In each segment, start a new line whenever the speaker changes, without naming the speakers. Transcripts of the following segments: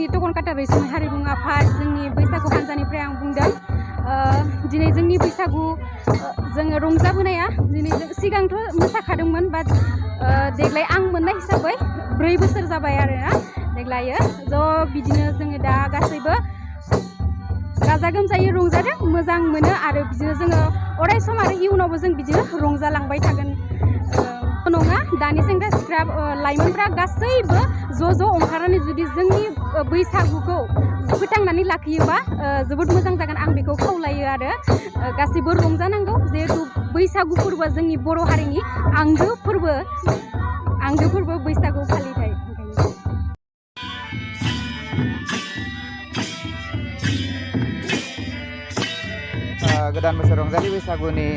टकनकाटा रैसुमै हारिमु आफाद जोंनि बैसागु हानजानिफ्राय आं बुंदों दिनै जोंनि बैसागु जोङो रंजाबोनाया दिनै सिगांथ' मोसाखादोंमोन बाट देग्लाय आं मोननाय हिसाबै 4 बोसोर जाबाय आरोना देग्लायो ज' बिदिनो जोङो दा गासैबो गाजा गोमजायै रंजादों मोजां मोनो आरो बिदिनो जोङो अराय सम आरो इयुनावबो जों बिदिनो रंजालांबाय थागोन नङा दानि सेंग्रा सिख्ला लाइमोनफ्रा गासैबो ज' ओंखारनानै जुदि जोंनि बैसागुखौ फोथांनानै लाखियोबा जोबोद मोजां जागोन आं बेखौ खावलायो आरो गासैबो रंजानांगौ जिहेतु बैसागु फोरबोआ जोंनि बर' हारिनि आंगो फोरबो बैसागु फालिथाय
गोदान बोसोर रंजालि बैसागुनि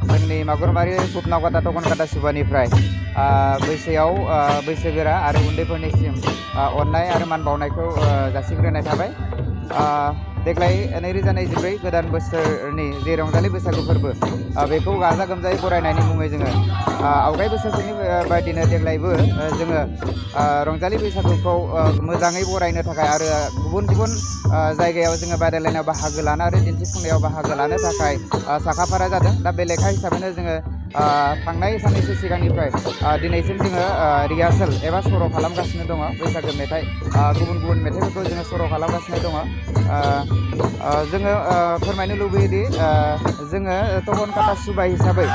जोंनि मागुरमारि भुपनावकाटा टकनकाटा सुबानिफ्राय बैसोगोरा आरो उन्दैफोरनिसिम अननाय आरो मान बावनायखौ जासिग्रोनाय थाबाय देग्लाय 2024 गोदान बोसोरनि जे रंजालि बैसागु फोरबो बेखौ गाजा गोमजायै बरायनायनि मुङै जोङो आवगाय बोसोरफोरनि बायदिनो देग्लायबो जोङो रंजालि बैसागुखौ मोजाङै बरायनो थाखाय आरो गुबुन जायगायाव जोङो बादायलायनायाव बाहागो लानो आरो दिन्थिफुंनायाव बाहागो लानो थाखाय साखाफारा जादों दा बे लेखा हिसाबैनो जोङो थांनाय साननैसो सिगांनिफ्राय दिनैसिम जोङो रिहार्सेल एबा सर' खालामगासिनो दङ बैसागु मेथाइ गुबुन मेथाइफोरखौ जोङो सर' खालामगासिनो दङ जोङो फोरमायनो लुबैयोदि जोङो टकनकाटा सुबा हिसाबै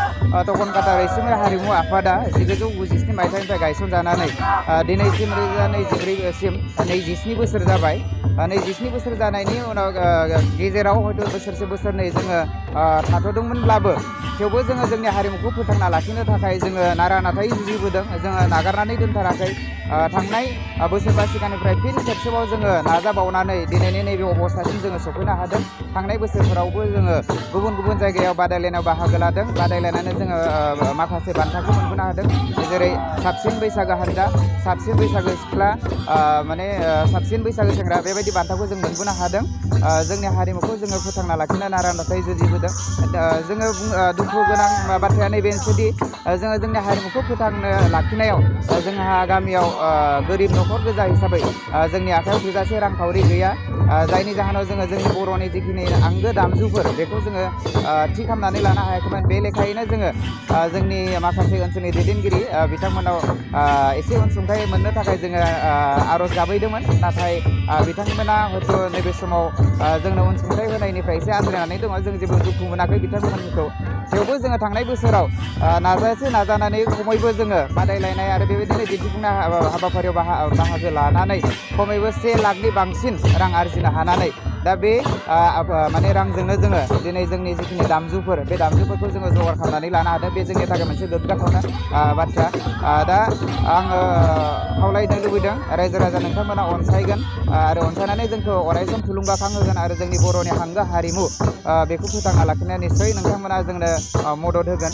टकनकाटा रैसुमै हारिमु आफादा 1997 मायथाइनिफ्राय गायसनजानानै दिनैसिम 2024सिम 27 बोसोर जाबाय 27 बोसोर जानायनि उनाव गेजेराव हयथ' बोसोरसे बोसोरनै जोङो थाथ'दोंमोनब्लाबो थेवबो जोङो जोंनि हारिमुखौ फोथांना लाखिनो थाखाय जोङो नारा नाथाय जुजिबोदों जोङो नागारनानै दोनथाराखै थांनाय बोसोरबा सिगांनिफ्राय फिन खेबसेबाव जोङो नाजाबावनानै दिनैनि नैबे अबस्थासिम जोङो सफैनो हादों थांनाय बोसोरफोरावबो जोङो गुबुन जायगायाव बादायलायनायाव बाहागो लादों बादायलायनानै जोङो माखासे बान्थाखौ मोनबोनो हादों जेरै साबसिन बैसागो हानजा साबसिन बैसागो सिख्ला साबसिन बैसागो सेंग्रा बेबायदि बान्थाखौ जों मोनबोनो हादों जोंनि हारिमुखौ जोङो फोथांना लाखिनो नारा नाथाय जुजिबोदों जोङो दुखु गोनां बाथ्राया नैबेनोसोदि जोङो जोंनि हारिमुखौ फोथांनो लाखिनायाव जोंहा गामियाव गोरिब न'खर गोजा हिसाबै जोंनि आखायाव थोजासे रांखावरि गैया जायनि जाहोनाव जोङो जोंनि बर'नि जिखिनि आंगो दामजुफोर बेखौ जोङो थि खालामनानै लानो हायाखैमोन बे लेखायैनो जोङो जोंनि माखासे ओनसोलनि दैदेनगिरि बिथांमोनाव एसे अनसुंथाइ मोननो थाखाय जोङो आर'ज गाबैदोंमोन नाथाय बिथांमोना हयथ' नैबे समाव जोंनो अनसुंथाइ होनायनिफ्राय एसे आद्रायनानै दङ जों जेबो दुखु मोनाखै बिथांमोनखौ थेवबो जोङो थांनाय बोसोराव नाजानानै खमैबो जोङो बादायलायनाय आरो बेबायदिनो दिन्थिफुंनाय हाबाफारियाव बाहागो लानानै खमैबो 1 लाखनि बांसिन रां आरजिनो हानानै दा बे रांजोंनो जोङो दिनै जोंनि जिखिनि दामजुफोर बे दामजुफोरखौ जोङो जगार खालामनानै लानो हादों बे जोंनि थाखाय मोनसे गोग्गाथावना बाथ्रा दा आङो खावलायनो लुबैदों रायजो राजा नोंथांमोना अनसायगोन आरो अनसायनानै जोंखौ अरायसम थुलुंगाखां होगोन आरो जोंनि बर'नि आंगो हारिमु बेखौ फोथांना लाखिनाया निस्सय नोंथांमोना जोंनो मदद होगोन।